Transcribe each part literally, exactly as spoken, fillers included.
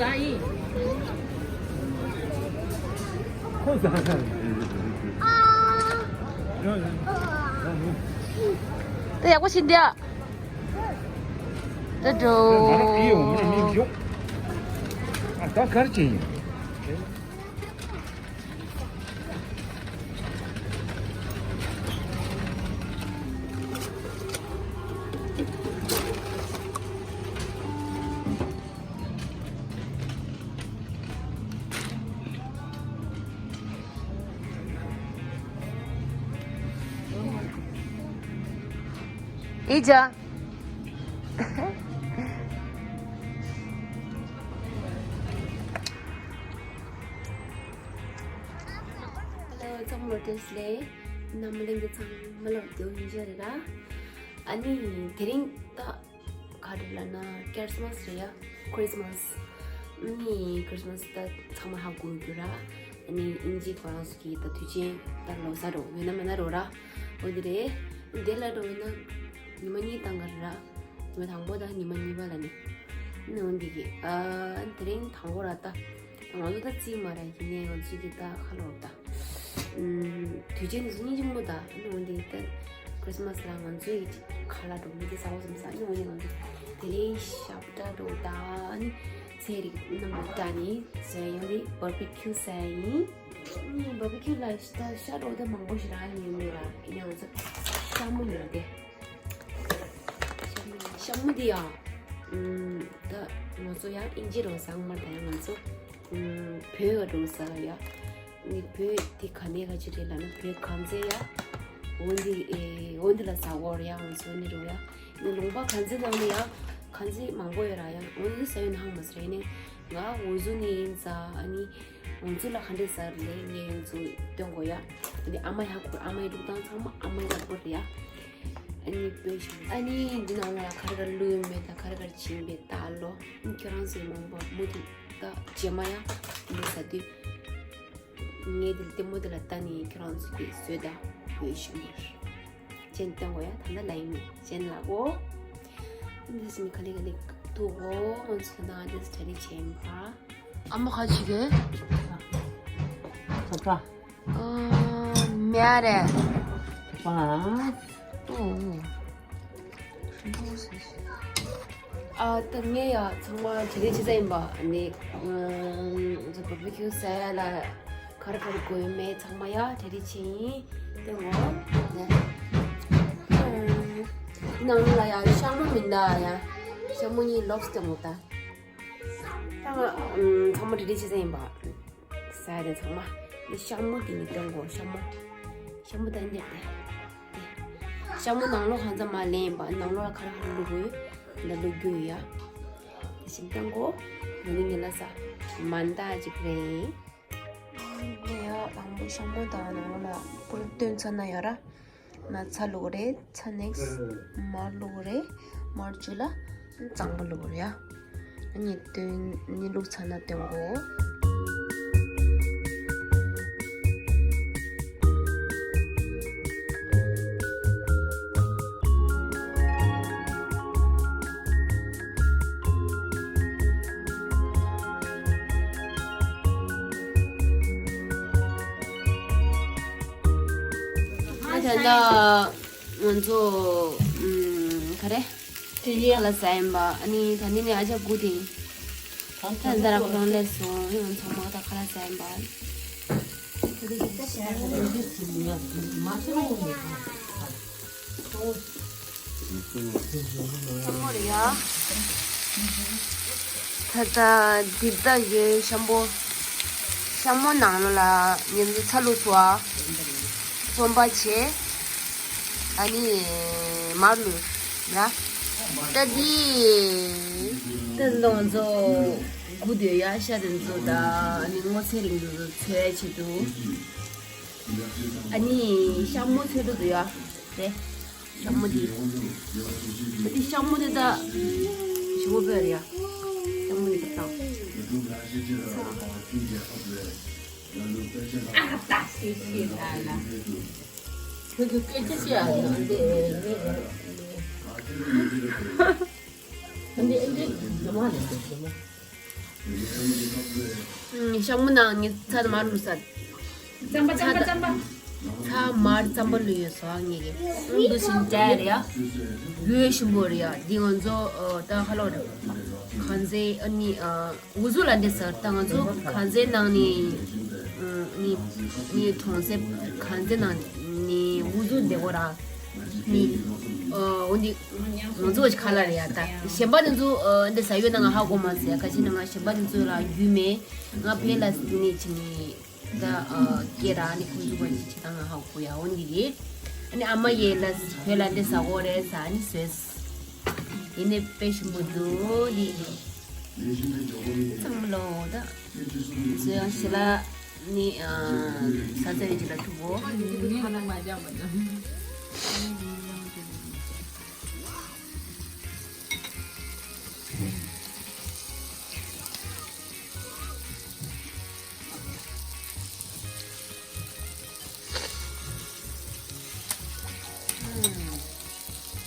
ད་ཡག་པོ་ཕྱིན་འདི། ད་འགྲོ། ད་གར་ཅི་ཡིན། ཨི་ཇ། ཧེ་ལོ། ཚང་མ་བཀྲ་ཤིས་བདེ་ལེགས། རྣམ་པ་ལྷན་རྒྱས་ཚང་མ་ལ་བདེ་པོ་ཡིན་ཤག་རེད་ར། ཨ་ནི་དེ་རིང་ད་ག་རེ་ལབ་ན་ཁྲིས་མས་རེད་ཡ། ཁྲིས་མས། ཨ་ནི་ཁྲིས་མས་ད་ཚང་མ་ཧ་གོ་གི་ར། ཨ་ནི་དབྱིན་ཇི་ཁོ་རང་ཚོ་གི་ད་དུས་ཆེན་ད་ལོ་གསར་རོ་ཡོད་ན་མེད་ན་རོ་ར། འོ་དེ་རེད། དེ་ལ་འགྲོ་ཡིན་ན་ཉི་མ་གཉིས་བཏང་ག་རེད་ར། ཉི་མ་དང་པོ་དང་ཉི་མ་གཉིས་པ་ལ་ནི། ནི་འོ་འདི་གི་ཨ་དེ་རིང་དང་པོ་ར་ད། ང་ཚོ་ད་རྩིས་མ་ར་ཡིན་ནའི་ང་ཚོ་གི་ད་ཁ་ལོ་ད། ཨུམ། དུས་ཆེན་འདི་ཚོ་སྙིང་རྗེ་མོ་ད། ནི་འོ་འདི་ད་ཁྲིས་མས་ལ་ང་ཚོ་གི་ཁ་ལ་འགྲོ་མི་དེ་ཟ་བོ་བསམ་ས། ནི་འོ་འདི་ང་ཚོ་དེ་རིང་ཞབས་བྲ་འགྲོ་ད། ནི་ཚེ་རིག་རྣམས་ལ་བཀྲ་ནི་ཟེར་ཡོང་དེ་བར་བི་ཁྱུ་ཟ་ཡིན། ནི་བར་བི་ཁྱུ་ལ་ད་ཤ་འགྲོ་ད་མང་པོ་ཞིག་རག་ཡོད་མེད་ར། ཡིན་ནའི་ང་ཚོ་ཤ་མོ་ཡོད་དེ། ཤ་མོ་འདི་ཡང་། ཨུམ། ད་ང་ཚོ་ཡང་ཨིན་ཇི་རོ་ཟ་མ་ད་ཡང་ང་ཚོ། ཨུམ། བོད་རོ་ཟ་ཡ། ནི་བོད་དེ་ག་ནས་ག་ཅི་རེད་ལབ་ན་བོད་གངས་རྫས་ཡ། འོ་འདི་ཨེ་འོ་འདི་ལ་ཟ་གོ་ར་ཡ། ང་ཚོ་ནི་རོ་ཡ། ནི་ལུང་པ་གངས་རྫས་ནང་ནས་ཡ་གངས་རྫས་མང་པོ་ཡོད་ར་ཡ། འོ་འདི་ཟ་ཡོད་ནའང་མ་ཟ་རེད། ནི་ང་འོ་ཟུ་ནི་ཡིན་ཟ། ཨ་ནི། ང་ཚོ་ལ་ག་འདྲས་ཟ་རེད་ལས་ངས་ང་ཚོ་སྟོན་གོ་ཡ། ཨ་ནི་ཨ་མ་ཡ་གོ། ཨ་མའི་འདུག་སྟངས་ཚང་མ་ཨ་མ་ཡ་གོ་རེད་ཡ། ཨ་ནི་དཔེ་ཞིག་ཨ་ནི་འདི་ནང་ལ་ག་རེ་ག་རེ་བླུགས་ཡོད་མེད་དང་ག་རེ་ག་རེ་བྱིན་པའི་ལྟ་ལོ། ཨ་ནི་ཁྱོད་རང་ཚོའི་མང་པོ་མུ་མཐུད་ད་རྗེས་མ་ཡ་འདི་ཟ་དུས་ངས་འདི་ལྟད་མོ་འདི་ལ་ལྟ་ནས་ཁྱོད་རང་ཚོ་གི་བཟོས་ད་བོད་ཞུ་མོར། ཅན་སྟོན་གོ་ཡ། ད་ལྟ་ལ་ཡིན་ཅན་ལ་གོ། འདི་སི་ནི་ག་ལེ་ག་ལེ་ཐུག་གོ། ང་ཚོ་ད་འདི་སི་ཏྲ་རི་ཆེན་པ། ཨ་མ་ཁ་ཅིག་གེ། ས་ཁ། ཨ་མེ་རེ། པ། ཨོ། ཨ་ད་ངས་ཡ་ཚང་མ་དྲི་རེ་ཅི་ཟ་ཡིན་པ་ནི། ང་ཚོ་བར་བི་ཁྱུ་ཟ་ཡ་ལ་ག་རེ་ག་རེ་དགོས་ཡོད་མེད་ཚང་མ་ཡ་དྲི་རེ་ཅི་ཡིན་ཏེ་ངོ་། ནང་ལ་ཡ་ཤ་མོ་མིན་ད་ཡ། ཤ་མོ་གཉིས་ལོབ་སི་ཏེ་མོ་ད། ད་ང་ཚང་མ་དྲི་རེ་ཅི་ཟ་ཡིན་པ། ཟ་ཡ་དེ་ཚང་མ། འདི་ཤ་མོ་དེ་ནི་སྟོན་གོ། ཤ་མོ། ཤ་མོ་དང་འདི་དེ། ཤ་མོ་ནང་ལོགས་ཧང་ཚ་མ་ལེན་ཡིན་པ། ནང་ལོགས་ལ་ཁ་ར་ཁ་ར་བླུག་གོ། འདི་བླུག་རྒྱུ་ཡོད་ཡ། དེ་བཞིན་སྟོན་གོ། འདི་ནི་ངེད་ལ་ཟ། མ་འདའ་ཅིག་རེད། འདི་ཡ་དང་པོ་ཤ་མོ་དང་ནང་ལོགས་ལ་པུར་བཏོན་ཚར་ན་ཡོད་ར། ན་ཚ་བླུག་རེད། ཚ་ནེགས་མར་བླུག་རེད། མར་བཅུ་ལ་གཙང་པོ་བླུག་རེད་ཡ། ཨ་ནི་བཏོན་ནི་བླུག་ཚར་ན་བཏོན་གོ། ད་ལྟ་ང་ཚོ་ཨམ་ག་རེ། དེ་ཡི་ཁ་ལག་ཟ་ཡིན་པ། ཨ་ནི་ད་ནི་ནི་ཨ་ཅག་དགུ་དེ་ཡིན། ད་ད་ར་ཁོ་རང་སླེབས་སོང་། ང་ཚང་མ་ད་ཁ་ལག་ཟ་ཡིན་པ། ཤ་མོ་རེད་ཡ། ད་ལྟ་འདི་ལྟ་ཡོད་ཤམ་པོ། ཤ་མོ་ནང་ལ་ཉིན་ཚ་ལུ་སོ། རྩོམ་པ་བྱེད། ཨ་ནི་མར་ལུ་ར། ད་འདི། ད་ལོ་ང་ཚོ་དགུ་དེ་ཡ་ཤ་དེ་ཚོ་ད་ཨ་ནི་སྔོ་ཚལ་རིང་དུ་འཚོལ་ཆེད་དུ། ཨ་ནི་ཤ་མོ་འཚོལ་དུ་ཡ། རེད། ཤ་མོ་འདི། འདི་ཤ་མོ་འདི་ད་ཞི་བོ་བོད་རེད་ཡ། ཤ་མོ་འདི་ད་བཏང་། ཁྱོད་ཀྱི་སྐད་ཆ་བཤད་ཨ་ནི་འདི་འདི་འདི་འདི་འདི་མ་རེད་འདི་མ། ཨུམ། ཤ་མོ་ནང་ངས་ཚྭ་དང་མར་བླུགས་ས། རྩམ་པ་རྩམ་པ་རྩམ་པ། ཚྭ་མར་རྩམ་པ་བླུགས་ཡོད་སོ་ངེད་ཀྱིས། ཨུམ། འདུག་སེ་འདྲ་རེད་ཡ། གོས་ཞིམ་པོ་རེད་ཡ། འདི་ང་ཚོ་ཨ་ད་ཧ་ལོ་རེད། གངས་རྫས་ཨ་ནི་ཨ། འུ་ཚོ་ལ་འདི་ཟེར་ད་ང་ཚོ་གངས་རྫས་ནང་ནས་ནི་ནི་གྲོང་གསེབ་གངས་རྫས་ནང་ནས་འུ་ཚོ་འདི་གོ་ར་ནི་འོ་འདི་ང་ཚོ་ཁ་ལ་རེད་ཡ། ད་གཞན་པ་འདི་ཚོ་འདི་ཟ་ཡོད་ན་ང་ཧ་གོ་མ་ཟེར་ཁ་ཅིག་ནང་ང་གཞན་པ་འདི་ཚོ་ལ་རྒྱུས་མེད། ང་ཕེ་ལ་ནི་ཅི་ནི་ད་སྐད་ར་ནི་ཁོང་ཚོ་གོ་ཅི་ཅི་ད་ང་ཧ་གོ་ཡ་འོ་འདི་རེད། ཨ་ནི་ཨ་མ་ཡེ་ལ་བོད་ལ་འདི་ཟ་གོ་རེད་ཟ་ནི་ཟོས། ཡིན་ནི་དཔེ་ཞིམ་པོ་འདུག་འདི་རེད། ཚང་མ་ལོ་ད། ཚོ་ཡང་ཞི་ལ་ནི་ས་ཚ་བའི་ཅི་ལ་ཐུག་གོ།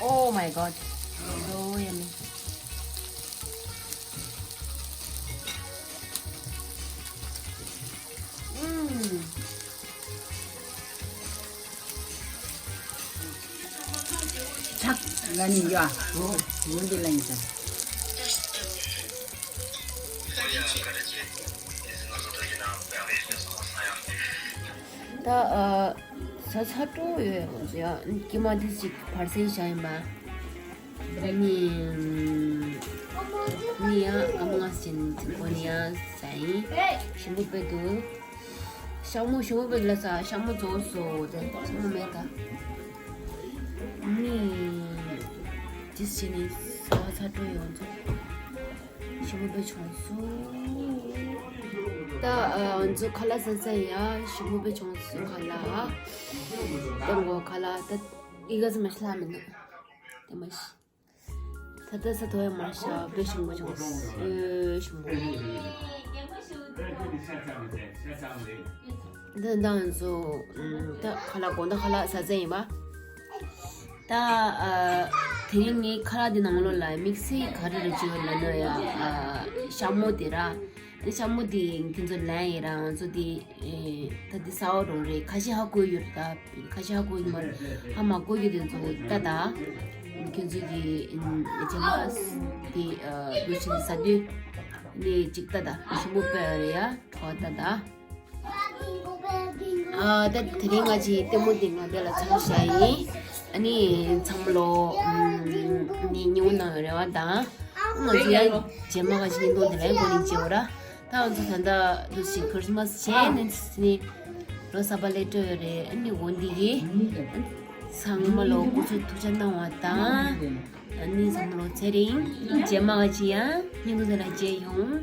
Oh my god. So yummy. ཨུམ། ཁྲག་ལ་ནི་ཡ། འོ་འདི་ལ་ནི་ད། ད་ཨ་ཟ་ཚ་སྤྲོ་ཡོད་ཡ། ཀྱེ་མ་འདི་ཅིག་བར་སེང་བཞག་ཡིན་པ། ནི་ནི་ཡང་ཨ་མ་ང་སེན་གོ་ནི་ཡང་ཟ་ཡིན། ཞིམ་པོ་དཔེ་འདུག་ཤ་མོ་ཞིམ་པོ་དཔེ་ལ་ཟ། ཤ་མོ་རྫོགས་སོ་དེ་ཤ་མོ་མེད་ད། ནི་ཇིས་ཅི་ནི་ཟ་ཚ་སྤྲོ་ཡོང་ཚོ། ཞིམ་པོ་དཔེ་བྱུང་སོ། ད་ཨ་ང་ཚོ་ཁ་ལག་ཟ་ས་ཡ་ཞིམ་པོ་དཔེ་བྱུང་སོ་ཁ་ལག་ཏེ་མགོ་ཁ་ལག་ད་ཨི་ག་ས་མ་ཤི་ལ་མི་འདུག་ཏེ་མ་ཤི། ད་ལྟ་ས་ཐོ་ཡ་མ་ཤ་བེ་ཞིམ་པོ་བྱུང་། ཨེ་ཞིམ་པོ། འདི་འདང་ཚོ་ད་ཁ་ལག་དགོང་དག་ཁ་ལག་ཟ་ཚེ་ཡིན་པ། ད་ཨ་དེ་རིང་ངའི་ཁ་ལག་འདི་ནང་ལོགས་ལ་དམིགས་བསལ་ག་རེ་རེ་བྱུང་ཡོད་ལབ་ན་ཡ་ཨ་ཤ་མོ་དེ་ར། ཤ་མོ་དེ་ཁྱེད་ཚོ་ལན་ཡིན་ར་ང་ཚོ་དེ་ཨེ་ད་དེ་ས་འོག་རོང་རེད། ཁ་ཤས་ཧ་གོ་ཡོད་རེད། ད་ཁ་ཤས་ཧ་གོ་ཡོད་མ་རེད། ཧ་མ་གོ་ཡོད་དེ་ཚོ་ལྟ་ད། ཁྱེད་ཚོ་གི་ཨེ་ཅེ་མ་དེ་ཨ་དུ་ཆེན་ས་དུས་ནས་ཅིག་ལྟ་ད་ཞིམ་པོ་དཔེ་རེད་ཡ། གྲོགས་ལྟ་ད། ཨ་ད་དེ་རིང་ང་ཅི་ལྟད་མོ་དེ་ང་དེ་ལ་ཚང་བྱ་ཡིན། ཨ་ནི་ཚང་མ་ལོ་ནི་ཉིན་མོ་ནང་རེ་བ་དང་། ང་ཚོ་ཡང་རྗེས་མ་ག་ཞིག་ཡིན་མདོག་དེ་ལ་ཡང་གོ་ནི་བྱེད་འོ་ར། ད་ང་ཚོ་ད་ལྟ་འདུག་སེ་ཁྲིས་མས་བྱས་ནས་ནི་ལོ་གསར་པ་སླེབས་འགྲོ་ཡོད་རེད། ཨ་ནི་འོ་འདི་གི་ཚང་མ་ལོ་སྐུ་གཟུགས་ཐུགས་ཅག་གནང་བ་དང་། ཨ་ནི་ཚང་མ་ལོ་ཚེ་རིང་། རྗེས་མ་ག་ཅི་ཡང་ཉིན་མོ་དེ་ལ་མཇལ་ཡོང་།